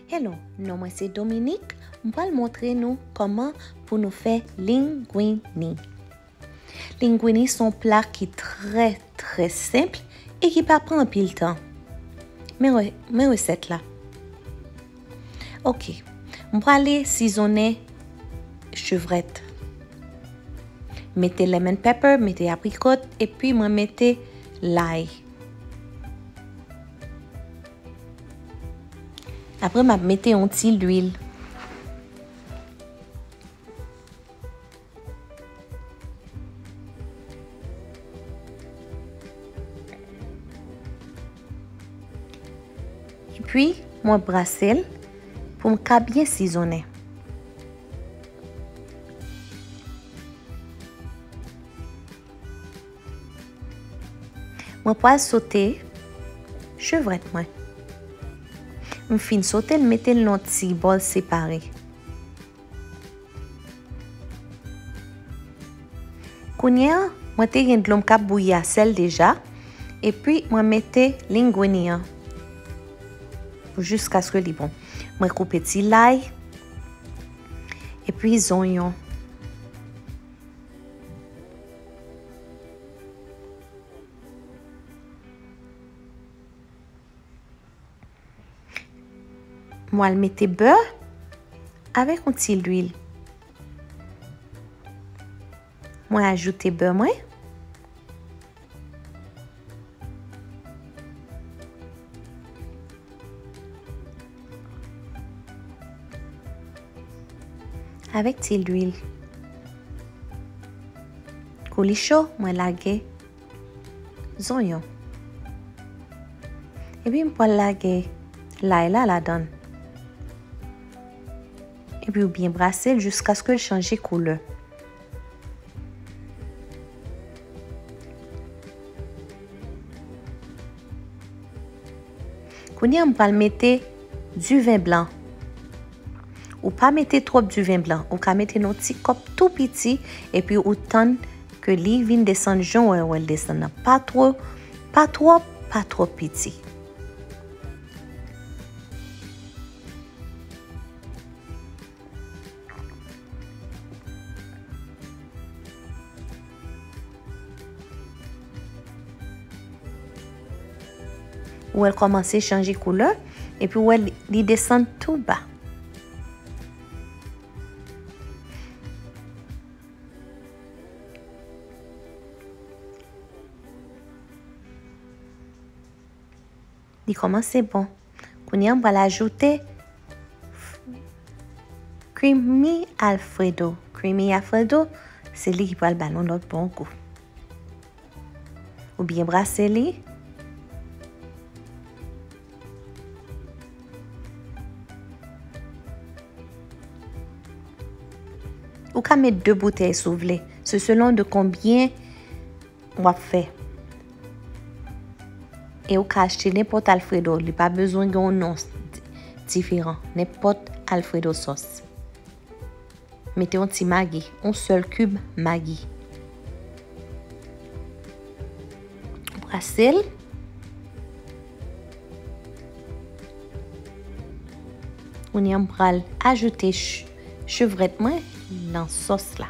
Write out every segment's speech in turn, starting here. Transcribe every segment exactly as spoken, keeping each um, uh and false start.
Hello, non mwen se Dominique. M pral montre nou kòman pou nou fè linguini. Linguini se yon pla ki trè, trè senp e ki pa pran anpil tan. Men re-, men resèt la. Ok, m prale sizonnen chevrèt. Mete lemon pepper, mete aprikot, epi mwen mete lay. Apre, m ap mete yon ti lwil. Epi, mwen brase l pou m ka byen sizonnen. Mwen pral sote chevrèt mwen. M fin sote l, mete l nan ti bòl separe. Kounye a, mwen te gen dlo m k ap bouyi a sèl deja, epi mwen mete linguini an jiskaske li bon. Mwen koupe ti lay, epi zonyon. Mwen al mete bè avèk yon ti lwil. Mwen ajoute bè mwen. Avèk ti lwil. Kou li cho, mwen lage zonyon. Epi m pral lage lay la ladan l. Epi w byen brase l jiskaske l chanje koulè. Kounye a, m pral mete diven blan. Ou pa mete twòp diven blan. Ou ka mete nan ti kòp tou piti, epi ou tann ke li vin desann jan w wè l desann nan. Pa twò, pa twòp, pa twòp piti. Ou wè l kòmanse chanje koulè, epi ou wè li, li desann tou ba. Li kòmanse bon. Kounye a, m pral ajoute Creamy Alfredo. Creamy Alfredo, se li ki pral ba nou lòt bon gou. Ou byen brase li. Ou ka met de boutèy si w vle. Se selon de konbyen w ap fè. E ou ka achte nenpòt Alfredo, li pa bezwen gen yon non di-, diferan. Nenpòt Alfredo sòs. Mete yon ti Maggi, yon sèl kib Maggi. Brase l. Kounye a, m pral ajoute ch-, chevrèt mwen nan sòs la.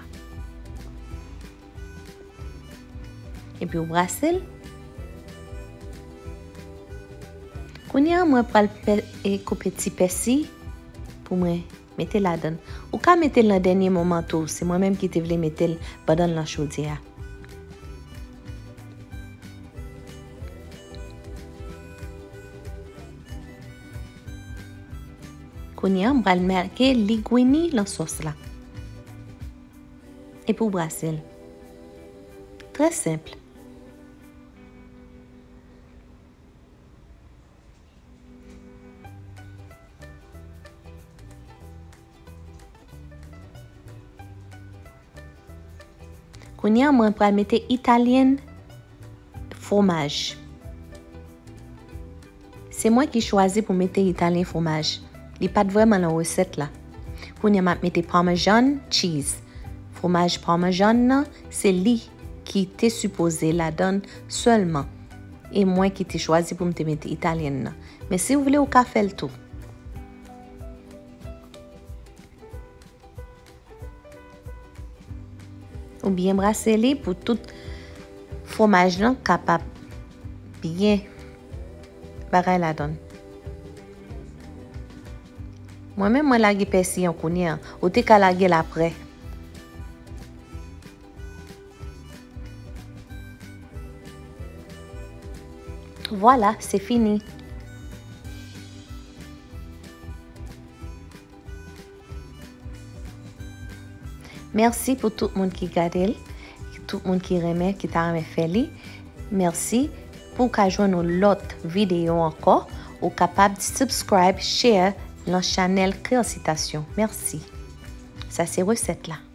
Epi w brase l. Kounye a, mwen pral pè-, e koupe ti pèsi pou mwen mete ladan l. Ou ka mete l nan dènye moman tou. Se mwen menm ki te vle mete l pandan l nan chodyè a. Kounye a, m pral make linguini nan sòs la. Epi w brase l. Trè senp. Kounye a, mwen pral mete italyen fwomaj. Se mwen ki chwazi pou mete italyen fwomaj. Li pa t vrèman nan resèt la. Kounye a, m ap mete Parmesan cheese. Fwomaj Parmesan nan, se li ki te sipoze ladan l sèlman. E mwen ki te chwazi pou m te mete italyen nan. Men si w vle, ou ka fè l tou. Nou byen brase li pou tout fwomaj lan kapab byen bagay ladan l. Mwen menm, mwen lage pèsi an kounye a. Ou te ka lage l aprè. Vwala, se fini. Mèsi pou tout moun ki gade l, tout moun ki renmen, ki ta renmen fè li. Mèsi. Pou w ka jwenn yon lòt videyo ankò, ou kapab subscribe, share nan chanèl Kreyòl Sitasyon. Mèsi. Sa se resèt la.